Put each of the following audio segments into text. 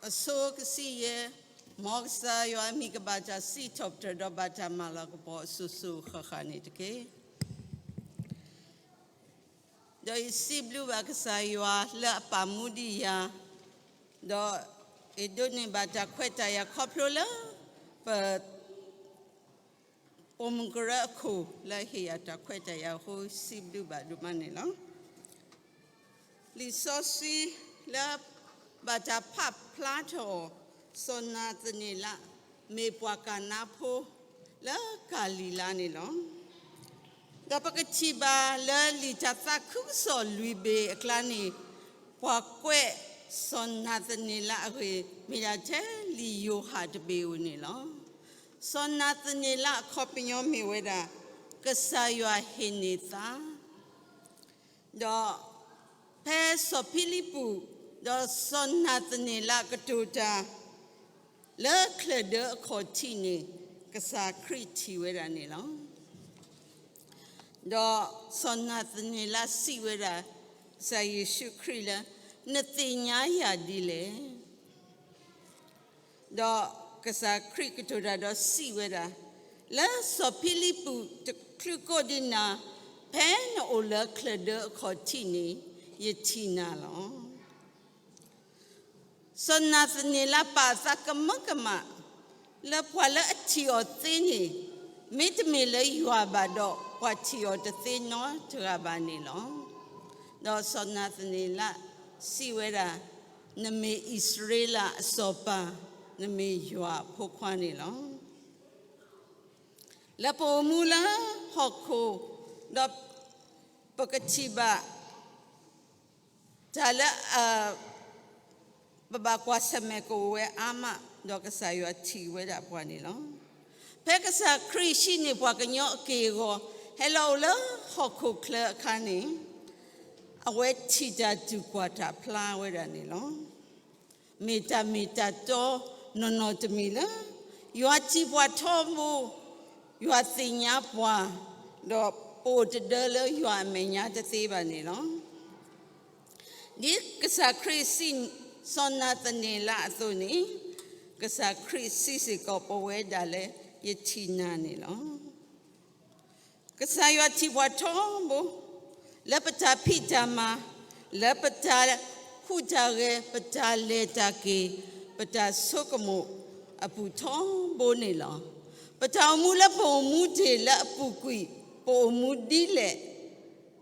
အဆိကစံယဲၢ်, မ်ကစၢ်ယွၤအမံၤကဘၣ်တၢ်စံးထီၣ်ပတြၢၤဒီးဘၣ်တၢ်မၤလၤကပီၤအစိၤစိၤဃၣ်ဃၣ်န့ၣ်တက့ၢ်. ဒီးယစံးဘျုးဘၣ်ကစၢ်ယွၤလၢအပာ်မူဒံးယၤ, ဒီးယဒိးန့ၢ်ဘၣ်တၢ်ခွဲးတၢ်ယာ်ခီဖျိလၢ ပ ပိာ်မုၣ်ကရၢအခိၣ်လၢဟ့ၣ်ယၤတၢ်ခွဲးတၢ်ယာ်အဃိ စံးဘျုးဘၣ်ဒိၣ်မးန့ၣ်လီၤ. လံာ်စီဆှံလၢဘၣ်တၢ်ဖးဖျါထီၣ် စီၤနၤသနံးလး မ့ၢ်ပှၤကၤနါဖိ လၢကၤလံၤလါန့ၣ်လီၤ. ဒီးပကထံၣ်ဘၣ်လၢလံာ်တၢ်သးခုကစီၣ်လွံၢ်ဘ့ၣ်အကျါန့ၣ် ပှၤကွဲးစီၤနၤသနံးလးအဂ့ၢ် မ့ၢ်ဒၣ်ထဲလံာ်ယိၤဟၣ်တဘ့ၣ်ဧိၤန့ၣ်လီၤ. စီၤနၤသနံးလးအခီပညီမ့ၢ်ဝဲဒၣ် ကစၢ်ယွၤဟ့ၣ်န့ၢ်သး ဒီးဖဲစီၤဖံလံးပူး ဒီးစီၤနၤသနံးလးကတိၤတၢ် လၢချၢၣ်ဒၢအခီၣ်ထံးန့ၣ် ကစၢ်ခရံာ်ထံၣ်ဝဲဒၣ်န့ၣ်လီၤ. ဒီးစီၤနၤသနံးလးစံးဝဲဒၣ် ကစၢ်ယ့ၣ်ၡူးခရံာ်လၢ နသ့ၣ်ညါယၤဒ်လဲၣ်. ဒီးကစၢ်ခရံာ်ကတိၤတၢ်ဒီးစံးဝဲဒၣ်, လၢစီၤဖံလံးပူးတချုးကိးဒံးနၤ, ဖဲနအိၣ်လၢချၢၣ်ဒၢအခီၣ်ထံးန့ၣ် ယထံၣ်နၤလီၤ. စီၤနၤသနံးလးပာ်အသးကမၢကမၣ် လၢပှၤလၢအထံၣ်အီၤသ့န့ၣ် မ့တမ့ၢ်လၢယွၤဘၣ်ဒီး ပှၤထံၣ်အီၤတသ့နီတဂၤဘၣ်န့ၣ်လီၤ. ဒီးစီၤနၤသနံးလးစံးဝဲဒၣ်, နမ့ၢ်အံၣ်စရ့လးအစီၤပၤ, နမ့ၢ်ယွၤအဖိခွါန့ၣ်လီၤ. လၢပအိၣ်မူလၢဟီၣ်ခိၣ်, ဒီးပကထံၣ်ဘၣ် တၢ်လၢ ပဘၣ်ကွၢ်ဆၢၣ်မဲာ်ကအိၣ်ဝဲအါမး, ဒီးကစၢ်ယွၤထံၣ်ဝဲဒၣ်ပှၤန့ၣ်လီၤ. ဖဲကစၢ်ခရံာ်ဟံးန့ၢ်ပှၤကညီအက့ၢ်အဂီၤ ဟဲလီၤအိၣ်လၢဟီၣ်ခိၣ်ချၢအခါန့ၣ်, အဝဲထံၣ်တၢ်တူၢ်ကွၢ်တၢ်ဖျါဝဲဒၣ်န့ၣ်လီၤ. မ့ၢ်တၢ်မ့ၢ်တၢ်တီနီၢ်နီၢ်တမံၤလၢ ယွၤထံၣ်ပှၤထီဘိ, ယွၤသ့ၣ်ညါပှၤ, ဒီးပအိၣ်တဒၢလၢယွၤအမဲာ်ညါတသ့ဘၣ်န့ၣ်လီၤ. ဒ်ကစၢ်ခရံာ်စံးစီၤနၤသနံးလးအသိးန့ၣ်, ကစၢ်ခရံာ်စံးစ့ၢ်ကီးပဝဲဒၣ်လၢ ယထံၣ်နၤန့ၣ်လီၤ. ကစၢ်ယွၤထံၣ်ပှၤထီဘိ, လၢပတၢ်ဖံးတၢ်မၤ, လၢပတၢ်ဟူးတၢ်ဂဲၤ, ပတၢ်လဲၤတၢ်က့ၤ, ပတၢ်ဆိကမိၣ်အပူၤထီဘိန့ၣ်လီၤ. ပတၢ်အိၣ်မူလၢပအိၣ်မူတ့ၢ်လၢအပူၤကွံာ်, ပအိၣ်မူဒ်လဲၣ်,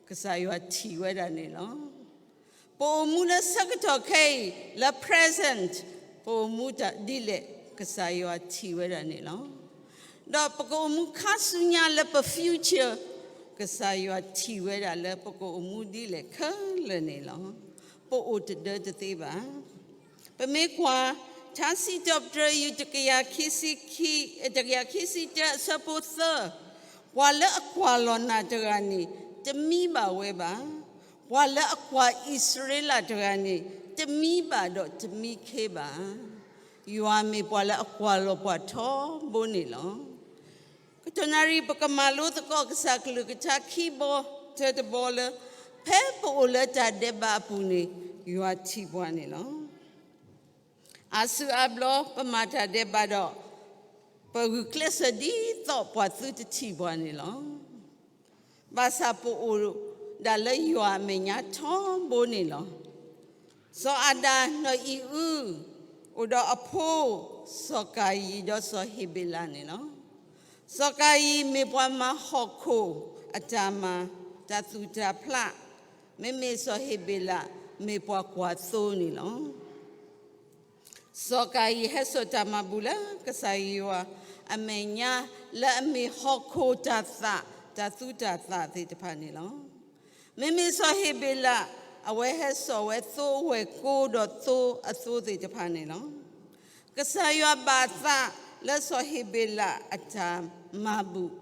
ကစၢ်ယွၤထံၣ်ဝဲဒၣ်န့ၣ်လီၤ. ပအိၣ်မူလၢဆၢကတီၢ်ခဲအံၤ လၢ present, ပအိၣ်မူတၢ်ဒ်လဲၣ် ကစၢ်ယွၤထံၣ်ဝဲဒၣ်န့ၣ်လီၤ. ဒီးပကအိၣ်မူခါဆူညါလၢပ future, ကစၢ်ယွၤထံၣ်ဝဲဒၣ်လၢပကအိၣ်မူဒ်လဲၣ်ခဲလၢာ်န့ၣ်လီၤ. ပအိၣ်တဒၢတသ့ဘၣ်. ပမ့ၢ်ကွၢ် ထါစံးထီၣ်ပတြၢၤ ယူၢ်တကယၤခံဆံခံ, တကယၤခံဆံတၢအဆၢဖိသၢ, ပှၤလၢအကွၢ်လီၤနၤတဂၤန့ၣ် တမံဘၣ်ဝဲဘၣ်. ပှၤလၢအကွၢ်အံၣ်စရ့လးတဂၤန့ၣ် တမံဘၣ်ဒီးတမံခ့ဘၣ်. ယွၤမ့ၢ်ပှၤလၢအကွၢ်လီၤပှၤထီဘိန့ၣ်လီၤ. ကတီၢ်နၣ်ရံၣ် ပကမၤလိသကိးကစၢ်ကလုၢ်ကထါခံဘီ, တၢတဘီလၢ ဖဲပအိၣ်လၢတၢ်ဒဲးဘးအပူၤန့ၣ် ယွၤထံၣ်ပှၤန့ၣ်လီၤ. အါစုအါဘျီ ပမၤတၢ်ဒဲးဘးဒီး ပဂုာ်ကျဲးစၢးဒ်သိးပှၤသုတထံၣ်ပှၤန့ၣ်လီၤ. ဘၣ်ဆၣ်ပအိၣ်ဒၣ်လၢယွၤအမဲာ်ညါထီဘိန့ၣ်လီၤ. စီၤအၤဒၣ် နီၢ်အံၤအု အိၣ်ဒီးအဖိ စီၤကၤယံၣ်ဒီးစီၤဟ့းဘ့းလးန့ၣ်လီၤ. စီၤကၤယံၣ်မ့ၢ်ပှၤမၤဟီၣ်ခိၣ်အတၢ်မၤ တၢ်သူၣ်တၢ်ဖျး, မ့မ့ၢ်စီၤဟ့းဘ့းလး မ့ၢ်ပှၤကွၢ်သိန့ၣ်လီၤ. စီၤကၤယံၣ်ဟဲစိာ်တၢ်မၤဘူၣ်လၢကစၢ်ယွၤအမဲာ်ညါ လၢအမ့ၢ်ဟီၣ်ခိၣ်တၢ်သး တၢ်သူတၢ်သးသ့ၣ်တဖၣ်န့ၣ်လီၤ. မ့မ့ၢ်စီၤဟ့းဘ့းလး အဝဲဟဲစိာ်ဝဲသိဝဲၢ်ကိဒီးသိအသိသ့ၣ်တဖၣ်န့ၣ်လီၤ. ကစၢ်ယွၤဘၣ်သးလၢစီၤဟ့းဘ့းလးအတၢ်မၤဘူၣ်,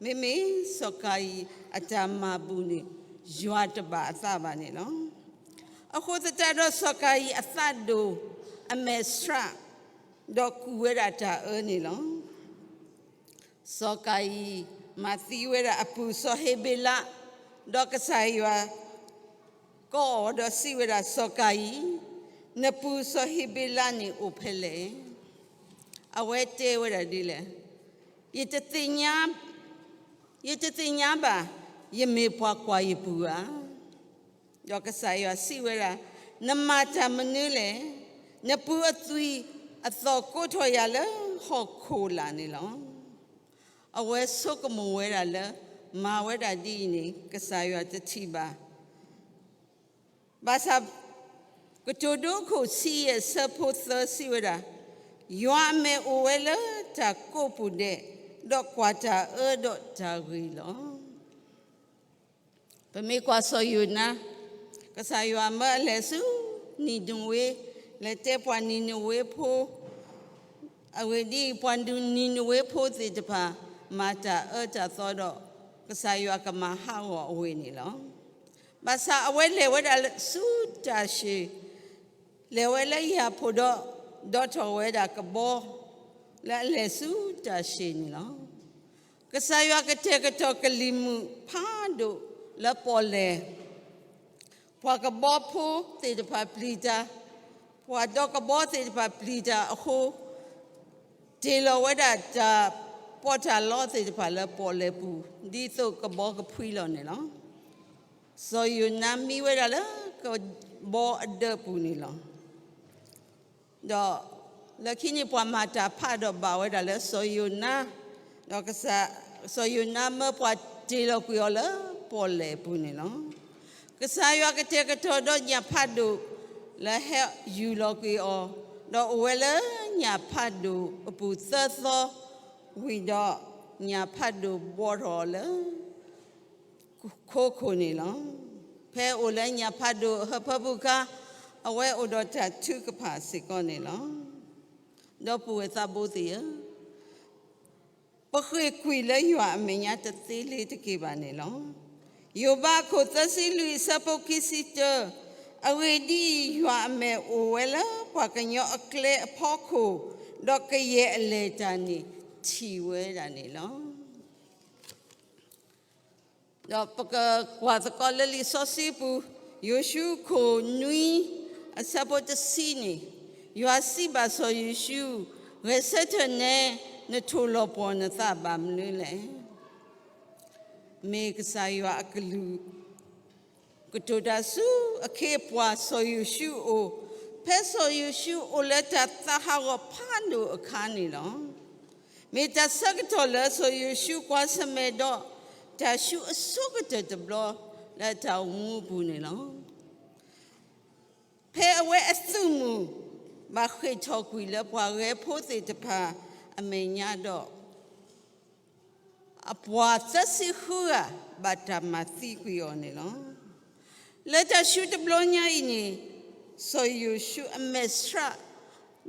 မ့မ့ၢ်စီၤကၤယံၣ်အတၢ်မၤဘူၣ်န့ၣ် ယွၤတဘၣ်အသးဘၣ်န့ၣ်လီၤ. အဃိသတးဒီးစီၤကၤယံၣ်အသးဒိၣ်အမဲာ်ဆှး ဒီးကူၣ်ဝဲဒၣ်တၢ်အၢန့ၣ်လီၤ. စီၤကၤယံၣ်မၤသံဝဲဒၣ်အပုၢ်စီၤဟ့းဘ့းလး, ဒီးကစၢ်ယွၤကိးအီၤဒီးစံးဝဲဒၣ် စီၤကၤယံၣ်, နပုၢ်စီၤဟ့းဘ့လးန့ၣ်အိၣ်ဖဲလဲၣ်. အဝဲတဲဝဲဒၣ်ဒ်လဲၣ်, ယတသ့ၣ်ညါ, ယတသ့ၣ်ညါဘၣ်, ယမ့ၢ်ပှၤကွၢ်ယပုၢ်ဧါ. ဒီးကစၢ်ယွၤစံးဝဲဒၣ်, နမၤတၢ်မနုၤလဲၣ်. နပုၢ်အသွံၣ်အသီၣ်ကိးထီၣ်ယၤလၢဟီၣ်ခိၣ်လာ်န့ၣ်လီၤ. အဝဲဆိကမိၣ်ဝဲဒၣ်လၢ မၤဝဲဒၣ်ဒ်အံၤန့ၣ် ကစၢ်ယွၤတထံၣ်ဘၣ်. ဘၣ်ဆၣ် ကတိၤဒိခိၣ်ဆံယဲၢ်ဆၢဖိသၢစံးဝဲဒၣ်, ယွၤအမဲာ်အိၣ်ဝဲလၢတၢ်ကိးပူၤဒဲး, ဒီးကွၢ်တၢ်အၢဒီးတၢ်ဂ့ၤလီၤ. ပမ့ၢ်ကွၢ်စီၤယိၤနါ, ကစၢ်ယွၤမၢအလဲၤဆူနံၤနဝ့, လဲၤတဲပှၤနံၤနဝ့ဖိ, အဂ့ၢ်ဒ်အံၤ, ပှၤနံၤနဝ့ဖိသ့ၣ်တဖၣ် မၤတၢ်အၢတၢ်သီဒီး ကစၢ်ယွၤကမၤဟးဂီၤအဝ့ၢ်န့ၣ်လီၤ. ဘၣ်ဆၣ်အဝဲလဲၤဝဲဒၣ်ဆူတၢ်ရှ့ၣ်, လဲၤဝဲလၢယၢ်ဖိဒီး ဒီးထီၣ်ဝဲဒၣ်ကဘီ လၢအလဲၤဆူတၢ်ရှ့ၣ်န့ၣ်လီၤ. ကစၢ်ယွၤကတဲာ်ကတီၤကလံၤမုၢ်ဖးဒိၣ်လၢပီၣ်လဲၣ်, ပှၤကဘီဖိသ့ၣ်တဖၣ်ပျံၤတၢ်, ပှၤဒီကဘီသ့ၣ်တဖၣ်ပျံၤတၢ်အဃိ တ့ၢ်လီၤဝဲဒၣ်တၢ်ပီးတၢ်လီသ့ၣ်တဖၣ်လၢပီၣ်လဲၣ်ပူၤ ဒ်သိးကဘီကဖှံလီၤန့ၣ်လီၤ. စီၤယိၤနါမံဝဲဒၣ်လၢကဘီအဒၢးပူၤန့ၣ်လီၤ. ဒီးလၢခံန့ၣ်ပှၤမၤတၢ်ဖးဒီးဘၣ်ဝဲဒၣ်လၢစီၤယိၤနါ, ဒီးကစၢ်, စီၤယိၤနါမၢပှၤတ့ၢ်လီၤကွံာ်အီၤလၢပီၣ်လဲၣ်အပူၤန့ၣ်လီၤ. ကစၢ်ယွၤကတဲာ်ကတီၤဒီးညၣ်ဖးဒိၣ်လၢဟဲယူၢ်လီၤကွံာ်အီၤ, ဒီးအိၣ်ဝဲလၢညၣ်ဖးဒိၣ်အပူၤသၢသီဝံၤဒီး ညၣ်ဖးဒိၣ်ဘှီထီၣ်အီၤလၢ ခိခိၣ်န့ၣ်လီၤ. ဖဲအိၣ်လၢညၣ်ဖးဒိၣ်အဟၢဖၢပူၤအခါ, အဝဲအိၣ်ဒီးတၢ်ထုကဖၣ်စ့ၢ်ကီးန့ၣ်လီၤ. ဒီပုၢ်ဝဲၢ်သးဘိသ့ၣ်ဧၢ, ပဃ့ၢ်ကွံာ်လၢယွၤအမဲာ်ညါတသ့လၢၤတက့ၢ်ဘၣ်န့ၣ်လီၤ. ယိၤဘးအခိၣ်သၢဆံလွံၢ်အဆၢဖိခံဆံတၢ, အဂ့ၢ်ဒ်အံၤ, ယွၤအမဲာ်အိၣ်ဝဲလၢပှၤကညီအကျဲအဖီခိၣ်, ဒီးကယဲၢ်အလဲၤတၢ်န့ၣ်ထံၣ်ဝဲဒၣ်န့ၣ်လီၤ. ဒီးပကကွၢ်သကိးလၢလံာ်စီဆှံပူၤ, ယိၤၡူအခိၣ်နွံ, အဆၢဖိတဆံန့ၣ်, ယွၤစံးဘၣ်စီၤယိၤၡူ, ဂဲၤဆၢထၢၣ်နဲ, နထိၣ်လီၤပှီၢ်နသးဘၣ်မနုၤလဲၣ်. မ့ၢ်ကစၢ်ယွၤအကလုၢ် ကတိၤတၢ်ဆူအခ့အပှၤစီၤယိၤၡူအအိၣ်, ဖဲစီၤယိၤၡူအိၣ်လၢတၢ်သးဟးဂီၤဖးဒိၣ်အခါန့ၣ်လီၤ. မ့ၢ်တၢ်ဆၢကတီၢ်လၢစီၤယိၤၡူကွၢ်ဆၢၣ်မဲာ်ဒီး တၢ်ဆူအဆိကတၢၢ်တဘျီလၢတၢ်အိၣ်မူအပူၤန့ၣ်လီၤ. ဖဲအဝဲအသုးမုၢ်ဘၣ်ဃ့ၢ်ထီၣ်ကွံာ်လၢပှၤဂဲၤဖိသ့ၣ်တဖၣ်အမဲာ်ညါဒီး အပှၤသၢဆံဃုဂၤဘၣ်တၢ်မၤသံကွံာ်အီၤန့ၣ်လီၤ. လၢတၢ်ဆူတဘျီညါအံၤန့ၣ်, စီၤယိၤၡူအမဲာ်ဆှး,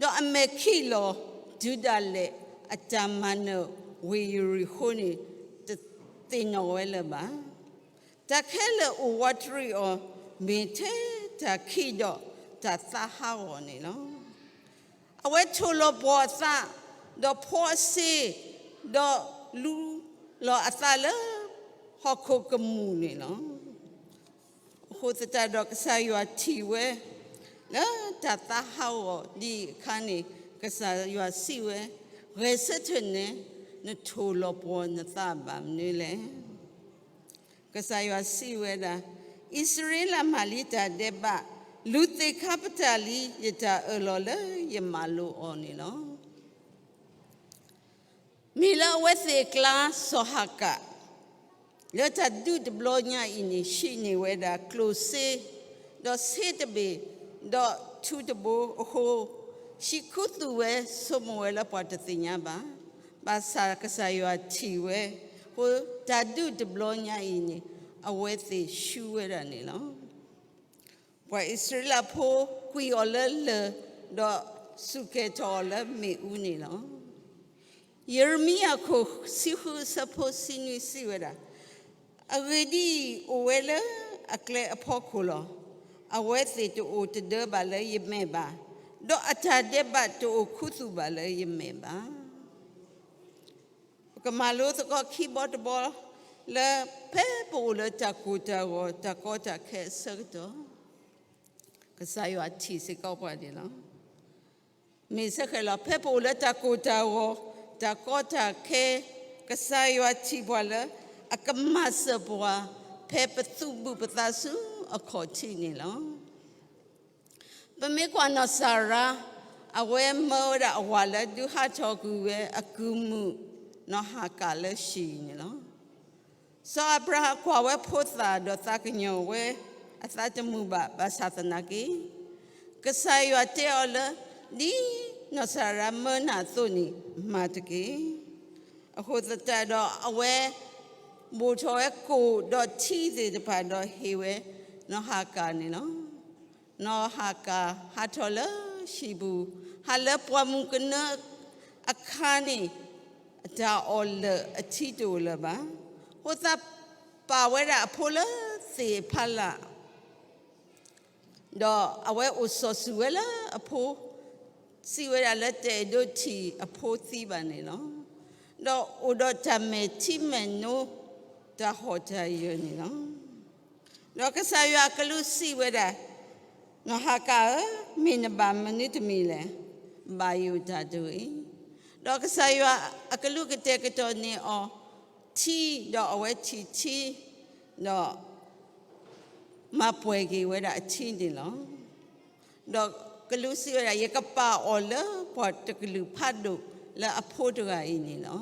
ဒီးအမဲာ်ခံးလီၤ, တုၤဒၣ်လဲာ်အတၢ်မၤနၢၤဝ့ၢ်ယရံၤဃိၤန့ၣ် တသ့ၣ်နီၣ်ဝဲလၢၤဘၣ်. တၢ်ခဲလၢာ်အိၣ်ဝးတရံးအီၤ, မ့ၢ်ထဲတၢ်ခံးဒီးတၢ်သးဟးဂီၤန့ၣ်လီၤ. အဝဲထိၣ်လီၤပှီၢ်အသး, ဒီးဖှီအစ့, ဒီးလူလီၤအသးလၢဟီၣ်ခိၣ်ကမူၣ်န့ၣ်လီၤ. အဃိသတးဒီးကစၢ်ယွၤထံၣ်ဝဲလၢတၢ်သးဟးဂီၤဒ်အံၤအခါန့ၣ်, ကစၢ်ယွၤစံးဝဲ, ဂဲၤဆၢထၢၣ်နဲ, နထိၣ်လီၤပှီၢ်နသးဘၣ်မနုၤလဲၣ်. ကစၢ်ယွၤစံးဝဲဒၣ်, အံၣ်စရ့လးမၤလံတၢ်ဒဲးဘး, လူၤသ့ၣ်ခါပတာ်လံယတၢ်အၢၣ်လီၤလၢယမၤလိာ်အီၤန့ၣ်လီၤ. မ့ၢ်လၢအဝဲသ့ၣ်အကျါစီၤဟၤကၣ် လၢတၢ်ဒုးတဘျီညါအံၤန့ၣ် ဟံးန့ၢ်ဝဲဒၣ်ကျိၣ်စ့, ဒီးဆ့တဘ့ၣ်, ဒီးထူတဘိအဃိ, ဟံးခူသူၣ်ဝဲဆိကမိၣ်ဝဲလၢပှၤတသ့ၣ်ညါဘၣ်. ဘၣ်ဆၣ်ကစၢ်ယွၤထံၣ်ဝဲ, အဃိတၢ်ဒုးတဘျီညါအံၤန့ၣ် အဝဲသ့ၣ်ဆူၣ်ဝဲဒၣ်န့ၣ်လီၤ. ပှၤအံၣ်စရ့လးဖိကွံာ်အီၤလၢလၢၢ်, ဒီးစူၢ်က့ၤထီၣ်အီၤလၢမ့ၣ်အူန့ၣ်လီၤ. ယံးရမံယၤခိၣ်ဆံဃုအဆၢဖိဆံနွံစံးဝဲဒၣ်, အဂ့ၢ်ဒ်အံၤ, အိၣ်ဝဲလၢအကျဲအဖီခိၣ်လီၤ. အဝဲသ့ၣ်တအိၣ်တဒၢဘၣ်လၢယမဲာ်ဘၣ်, ဒီးအတၢ်ဒဲးဘးတအိၣ်ခူသူၣ်ဘၣ်လၢယမဲာ်ဘၣ်. ပကမၤလိသကိးခံဘီတဘီ လၢဖဲပအိၣ်လၢတၢ်ကိၢ်တၢ်ဂီၤ တၢ်ကီတၢ်ခဲအဆၢကတီၢ်, ကစၢ်ယွၤထံၣ်စ့ၢ်ကီးပှၤန့ၣ်လီၤ. မ့ၢ်စ့ၢ်ကီးလီၤ. ဖဲပအိၣ်လၢတၢ်ကိၢ်တၢ်ဂီၤ, တၢ်ကီတၢ်ခဲ, ကစၢ်ယွၤထံၣ်ပှၤလၢ အကမၤစၢၤပှၤ ဖဲပသူၣ်ဘုၣ်ပသးဆူအခီၣ်ထံးန့ၣ်လီၤ. ပမ့ၢ်ကွၢ်နီၢ်စၤရါ, အဝဲမၢဝဲဒၣ်အဝၤလၢဒုးဟးထီၣ်ကွံာ်ဝဲအကုၢ်မုၣ် နီၢ်ဟၤကၤလၢဟံၣ်န့ၣ်လီၤ. စီၤအၤဘြၤဟၣ်ကွၢ်ဝဲဖိသၣ်ဒီးသးကညီၤဝဲအသးတမုာ်ဘၣ်. ဘၣ်ဆၣ်သနာ်က့ ကစၢ်ယွၤတဲအီၤလၢ ဒ်နီၢ်စၤရါမၢနၤအသိးန့ၣ် မၤတက့ၢ်. အဃိသတးဒီးအဝဲ ဘိၣ်ထီၣ်ဝဲကိၣ်ဒီးထံသ့ၣ်တဖၣ်ဒီးဟ့ၣ်ဝဲနီၢ်ဟၤကၤန့ၣ်လီၤ. နီၢ်ဟၤကၤဟးထီၣ်လၢဟံၣ်ပူၤ, ဟးလၢပှၢ်မုၢ်ကနၢအခါန့ၣ် အတၢ်အီၣ်လၢာ်အထံတအိၣ်လၢၤဘၣ်. အဃိသတးပာ်ဝဲဒၣ်အဖိလၢသ့ၣ်အဖီလာ် ဒီးအဝဲအိၣ်စီၤစုၤဝဲလၢအဖိ စံးဝဲဒၣ်လၢတအဲၣ်ဒိးထံၣ်အဖိသံဘၣ်န့ၣ်လီၤ. ဒီးအိၣ်ဒီးတၢ်မဲာ်ထံမဲာ်နိ တၢ်ဟီၣ်တၢ်ယၢၤန့ၣ်လီၤ. ဒီးကစၢ်ယွၤအကလူးစံးဝဲဒၣ်, နီၢ်ဟၤကၤဧၢ, မ့ၢ်နဘၣ်မနုၤတမံၤလဲၣ်. ဘၣ်ယိၣ်တၢ်တဂ့ၤ. ဒီးကစၢ်ယွၤအကလူးကတဲာ်ကတီၤန့ၢ်အီၤထံ, ဒီးအဝဲထံၣ်ထံ, ဒီး မၤပှဲၤက့ၤဝဲဒၣ်အထံန့ၣ်လီၤ. ဒီးကလူးစံးဝဲဒၣ်, ယကပာ်အီၤလၢပှၤတကလုာ်ဖးဒိၣ်လၢအဖိတဂၤအံၤန့ၣ်လီၤ.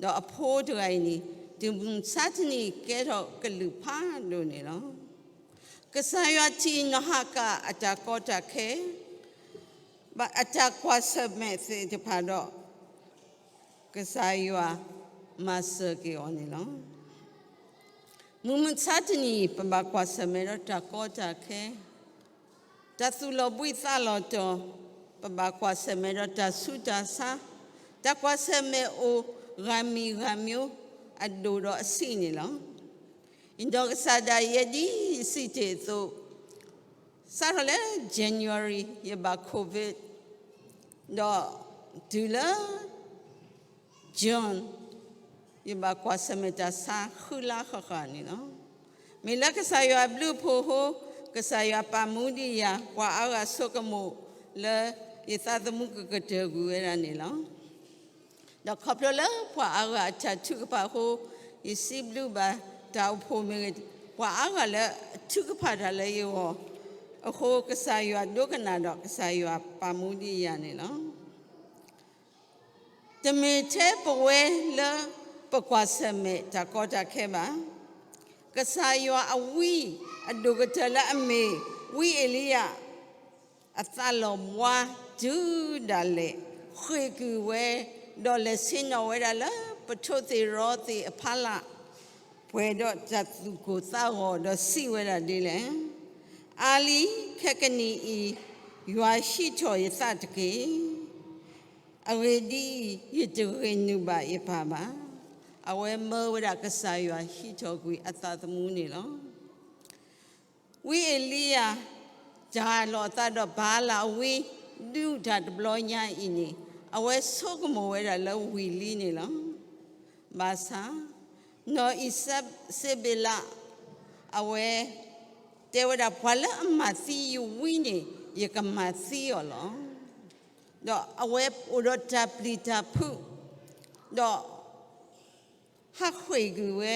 ဒီးအဖိတဂၤအံၤန့ၣ် တုၤမုၢ်မဆါတနံၤအံၤကဲထီၣ်ကလုာ်ဖးဒိၣ်န့ၣ်လီၤ. ကစၢ်ယွၤထံၣ်နီၢ်ဟၤကၤအတၢ်ကီတၢ်ခဲ ဘၣ်အတၢ်ကွၢ်ဆၢၣ်မဲာ်သ့ၣ်တဖၣ်ဒီး ကစၢ်ယွၤမၤစၢၤက့ၤအီၤန့ၣ်လီၤ. မုၢ်မဆါတနံၤအံၤ ပဘၣ်ကွၢ်ဆၢၣ်မဲာ်ဒီးတၢ်ကီတၢ်ခဲ, တၢ်သူၣ်လီၤဘှံးသးလီၤတီၤ, ပဘၣ်ကွၢ်ဆၢၣ်မဲာ်ဒီးတၢ်ဆူးတၢ်ဆါ, တၢ်ကွၢ်ဆၢၣ်မဲာ်အိၣ်ဂၤမံၤဂၤမံၤ အဒိၣ်ဒီးအဆံးန့ၣ်လီၤ. ဒီးကစၢ်ဒၣ်ယဲဒ်ယစံးတ့ၢ်အသိး, စးထီၣ်လၢ January ယဘၣ် COVID, ဒီးတုၤလၢ June ယဘၣ်ကွၢ်ဆၢၣ်မဲာ်တၢ်ဆါဃုလါဃၣ်ဃၣ်န့ၣ်လီၤ. မ့ၢ်လၢကစၢ်ယွၤအဘျုးအဖှိၣ်အဃိ, ကစၢ်ယွၤပာ်မူဒံးယၤ ပှၤအါဂၤဆိကမိၣ်လၢယသးသမူကကတၢၢ်ကွံာ်ဝဲဒၣ်န့ၣ်လီၤ. ဒီးခီဖျိလၢပှၤအါဂၤအတၢ်ထုကဖၣ်အဃိ, ယစံးဘျုးဘၣ်တၢ်အိၣ်ဖှိၣ်မ့ၢ်ဂ့ၤ, ပှၤအါဂၤလၢအထုကဖၣ်တၢ်လၢယဂီၢ်အဃိ, ကစၢ်ယွၤဒိကနၣ်ဒီးကစၢ်ယွၤပာ်မူဒံးယၤန့ၣ်လီၤ. တမ့ၢ်ထဲပဝဲလၢပကွၢ်ဆၢၣ်မဲာ်တၢ်ကီတၢ်ခဲဘၣ်. ကစၢ်ယွၤအဝံအဒိၣ်ကတၢၢ်လၢအမ့ၢ်ဝံအ့လံယၤ အသးလီၤဘှါတုၤဒၣ်လဲာ် ဃ့ၢ်ကွံာ်ဝဲ, ဒီးလဲၤဆ့ၣ်နီၤဝဲဒၣ်လၢပထိၣ်သ့ၣ်ရီသ့ၣ်အဖီလာ် ပှဲၤဒီးတၢ်သူၣ်ကိၢ်သးဂီၤဒီးစံးဝဲဒၣ်ဒ်လဲၣ်, အါလံ, ခဲကနံၣ်အံၤ ယွၤဟံးထီၣ်ယသးတက့ၢ်. အဂ့ၢ်ဒ်အံၤ, ယတဂ့ၤနုာ်ဘၣ်ယပၢ်ဘၣ်. အဝဲမၢဝဲဒၣ်ကစၢ်ယွၤဟံးထီၣ်ကွံာ်အသးသမူန့ၣ်လီၤ. ဝံအ့လံယၤ တၢ်လီၤအသးဒီးဘၤအၤလးအဝံ ဒုးတၢ်တဘျီညါအံၤန့ၣ်, အဝဲဆိကမိၣ်ဝဲဒၣ်လၢဝံၤလံန့ၣ်လီၤ. ဘၣ်ဆၣ် နီၢ်အံၤစဘ့းလး အဝဲတဲဝဲဒၣ် ပှၤလၢအမၤသံယဝံန့ၣ် ယကမၤသံအီၤလီၤ. ဒီးအဝဲအိၣ်ဒီးတၢ်ပျံၤတၢ်ဖုး, ဒီး ဟးဃ့ၢ်ကွံာ်ဝဲ,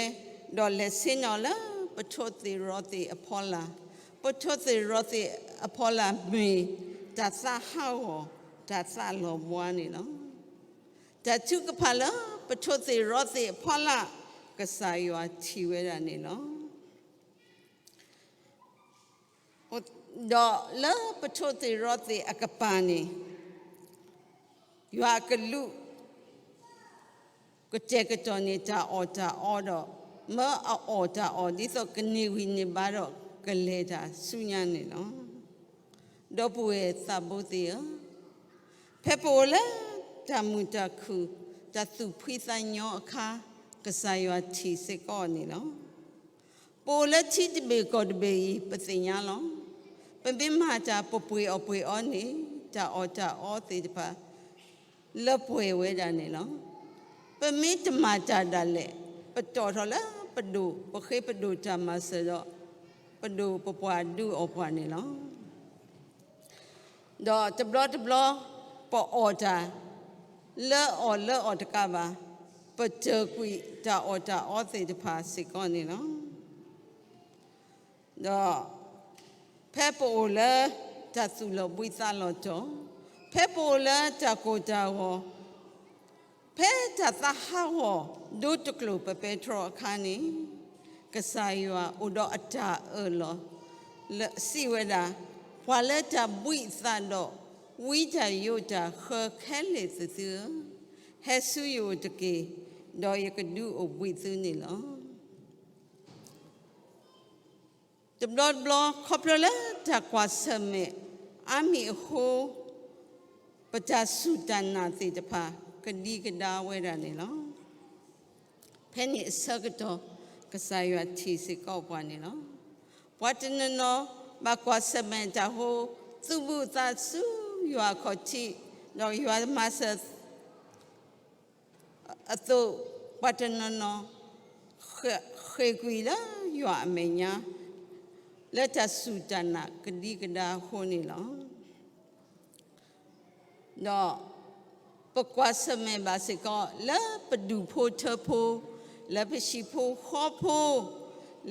ဒီးလဲၤဆ့ၣ်နီၤလၢပထိၣ်သ့ၣ်ရီသ့ၣ်အဖီလာ်, ပထိၣ်သ့ၣ်ရီသ့ၣ်အဖီလာ်မ့ၢ်တၢ်သးဟးဂီၤ, တၢ်သးလီၤဘှါန့ၣ်လီၤ. တၢ်ထုကဖၣ်လၢပထိၣ်သ့ၣ်ရီသ့ၣ်အဖီလာ်, ကစၢ်ယွၤထံၣ်ဝဲဒၣ်န့ၣ်လီၤ. ဒီးလၢပထိၣ်သ့ၣ်ရီသ့ၣ်အကပၤန့ၣ်, ယွၤအကလူး ကတဲာ်ကတီၤန့ၢ်တၢ်အီၣ်တၢ်အီဒီး, မၢအအီၣ်တၢ်အီဒ်သိးကန့ၢ်ဝံၤန့ၢ်ဘါဒီးကလဲၤတၢ်ဆူညါန့ၣ်လီၤ. ဒီပုၢ်ဝဲၢ်သးဘိသ့ၣ်ဧၢ, ဖဲပအိၣ်လၢတၢ်မုာ်တၢ်ခုၣ်, တၢ်သူၣ်ဖှံသးညီအခါ, ကစၢ်ယွၤထံၣ်စ့ၢ်ကီးန့ၣ်လီၤ. ပအိၣ်လၢထံတဘ့ၣ်ကီၢ်တဘ့ၣ်အံၤ ပသ့ၣ်ညါလီၤ. ပမ့ၢ်မၤတၢ်ပပှ့ၤအီၣ်ပှ့ၤအီန့ၣ်, တၢ်အီၣ်တၢ်အီသ့ၣ်တဖၣ် လၢပှဲၤဝဲဒၣ်န့ၣ်လီၤ. ပမ့ၢ်တမၤတၢ်ဒၣ်လဲာ်, ပတီၢ်ထီၣ်လၢပဒိၣ်, ပဃ့ပဒိၣ်တၢ်မၤစၢၤဒီး, ပဒိၣ်ပပှၢ်ဒုးအီၣ်ပှၤန့ၣ်လီၤ. ဒီးတဘျီတဘျီ ပအီၣ်တၢ်လၢအီၣ်လၢအီတကးဘၣ်, ပတၢၢ်ကွံာ်တၢ်အီၣ်တၢ်အီသ့ၣ်တဖၣ်စ့ၢ်ကီးန့ၣ်လီၤ. ဒီးဖဲပအိၣ်လၢတၢ်သူၣ်လီၤဘှံးသးလီၤတီၤ, ဖဲပအိၣ်လၢတၢ်ကိၢ်တၢ်ဂီၤ, ဖဲတၢ်သးဟးဂီၤဒိတကျိာ်ပပဲတြီအခါန့ၣ်, ကစၢ်ယွၤအိၣ်ဒီးအတၢ်အၢၣ်လီၤ စံးဝဲဒၣ်, ပှၤလၢတၢ်ဘှံးသးဒီး ဝံတၢ်ယိးတၢ်ဃၢခဲလၢာ်သ့ၣ်သုဧၢ, ဟဲဆူယအိၣ်တက့ၢ်, ဒီးယကဒုးအိၣ်ဘှံးသုန့ၣ်လီၤ. တဘျီတဘျီ ခီဖျိလၢတၢ်ကွၢ်ဆၢၣ်မဲာ်အါမံၤအဃိ, ပတၢ်စူၢ်တၢ်နာ်သ့ၣ်တဖၣ် ကဒံကဒါဝဲဒၣ်န့ၣ်လီၤ. ဖဲန့ၣ်အဆၢကတီၢ် ကစၢ်ယွၤထံၣ်စ့ၢ်ကီးပှၤန့ၣ်လီၤ. ပှၤတနီၤနီၤ ဘၣ်ကွၢ်ဆၢၣ်မဲာ်တၢ်ဟိ, သူၣ်ဘုၣ်သးစူၤယွၤအခီၣ်ထံး, ဒီးယွၤမၤစၢၤ အသိး, ပှၤတနီၤနီၤ ဃ့ၢ်ကွံာ်လၢယွၤအမဲာ်ညါ လၢတၢ်စူၢ်တၢ်နာ်ကဒံကဒါအဃိန့ၣ်လီၤ. ဒီးပကွၢ်ဆၢၣ်မဲာ်ဘၣ်စ့ၢ်ကီး လၢပဒူၣ်ဖိထၢဖိ, လၢပဟံၣ်ဖိဃီဖိ,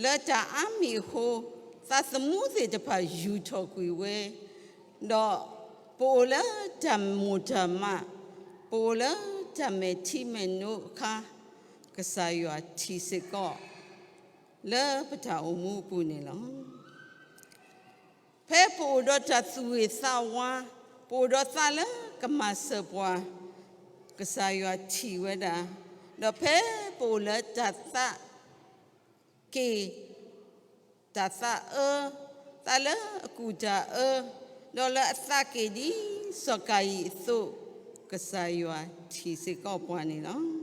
လၢတၢ်အါမံၤအဃိ, သးသမူသ့ၣ်တဖၣ်ယူာ်ထီၣ်ကွံာ်ဝဲ, ဒီးပအိၣ်လၢတၢ်မိၢ်တၢ်မး, ပအိၣ်လၢတၢ်မဲာ်ထံမဲာ်နိအခါ, ကစၢ်ယွၤထံၣ်စ့ၢ်ကီး လၢပတၢ်အိၣ်မူအပူၤန့ၣ်လီၤ. ဖဲပအိၣ်ဒီးတၢ်သူၣ်ဂ့ၤသးဝါ, ပအိၣ်ဒီးသးလၢကမၤစၢၤပှၤ, ကစၢ်ယွၤထံၣ်ဝဲဒၣ်, ဒီးဖဲပအိၣ်လၢတၢ်သးက့ၣ် တၢ်သးအၢ, သးလၢအကူၣ်တၢ်အၢ, ဒီးလၢအသးက့ၣ်ဒ်စီၤကၤယံၣ်အသိး, ကစၢ်ယွၤထံၣ်စ့ၢ်ကီးပှၤန့ၣ်လီၤ.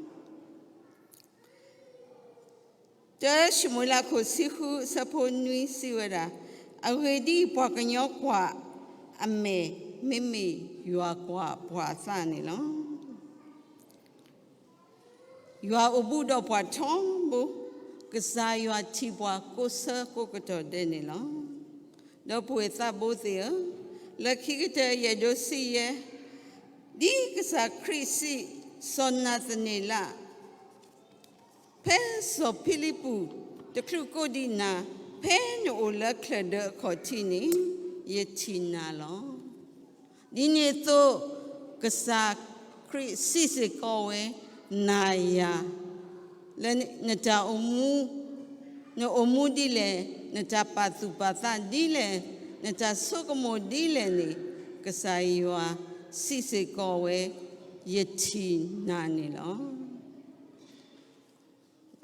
တၢၡမူၤအ့လးခိၣ်ဆံဃုအဆၢဖိနွံစံးဝဲဒၣ်, အဂ့ၢ်ဒ်အံၤ, ပှၤကညီကွၢ်အမဲာ်, မ့မ့ၢ်ယွၤကွၢ်ပှၤအသးန့ၣ်လီၤ. ယွၤအိၣ်ဘူးဒီးပှၤထီဘိ, ကစၢ်ယွၤထံၣ်ပှၤကိးဆၢကိးကတီၢ်ဒဲးန့ၣ်လီၤ. ဒီပုၢ်ဝဲၢ်သးဘိသ့ၣ်ဧၢ, လၢခံကတၢၢ်ယအဲၣ်ဒိးစံးယဲ, ဒ်ကစၢ်ခရံာ်စံး, စီၤနၤသနံးလး, ဖဲစီၤဖံလံးပူးတချုးကိးဒံးနၤ, ဖဲနအိၣ်လၢချၢၣ်ဒၢအခီၣ်ထံးန့ၣ်, ယထံၣ်နၤလီၤ. ဒ်န့ၣ်အသိး, ကစၢ်ခရံာ်စံးစ့ၢ်ကီးဝဲ, နၤယၤ, လၢနတၢ်အိၣ်မူ, နအိၣ်မူဒ်လဲၣ်, နတၢ်ပာ်သူၣ်ပာ်သးဒ်လဲၣ်, နတၢ်ဆိကမိၣ်ဒ်လဲၣ်န့ၣ်, ကစၢ်ယွၤစံးစ့ၢ်ကီးဝဲ, ယထံၣ်နၤန့ၣ်လီၤ.